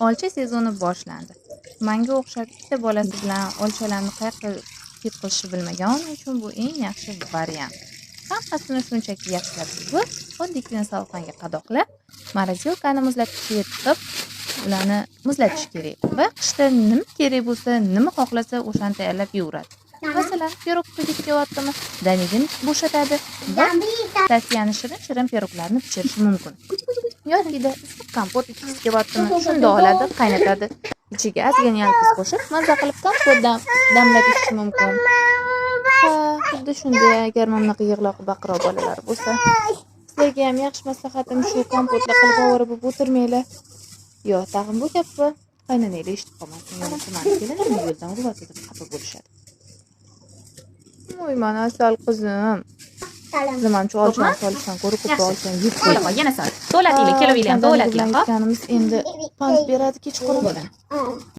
Olcha sezoni boshlandi. Manga o'xshab ikkita bolasi bilan olchalarni qayoqqa ketqizishni bilmagan ona uchun bu eng yaxshi variant. Hammasini shunchaki yaxshilab yuvib, oddiygina salqonga qadoqlab, морозилка ni muzlatgichga tiqib, ularni muzlatish kerak va qishda nima kerak bo'lsa, nima xohlasa, o'shani tayyorlab yeyaveradi. Masalan, pirog qilgisi kelyaptimi, danigini bo'shatadi va Sofiyani shirin-shirin piroglarni pishirishi mumkin. Yokida issiq kompot ichgisi kelyaptimi, shunda oladi, qaynatadi. Ichiga ozgina yalpiz qo'shib, maza qilib kompot damlab ichish mumkin. Ha, xuddi shunday, agar mana bunaqa yig'loq baqiroq bolalar bo'lsa. Sizlarga ham yaxshi maslahatim shu: kompotlar qilib ovora bo'lib o'tirmanglar. Yo, tag'in bu gapni qaynonanglar eshitib qolmasin, yo bo'lmasa mani kelinim yo'ldan uryapti deb xafa bo'lishadi. Voy, mani asal qizim. Qizim, mana shu olchani solishdan ko'ra ko'proq olchani yeb Qo'la qo'y. Qo'y, yana sol. To'latinglar, ikkalovinglar ham Bilan to'latinglar, xo'p? aytganimiz endi pand beradi kechqurun. Bo'ldi.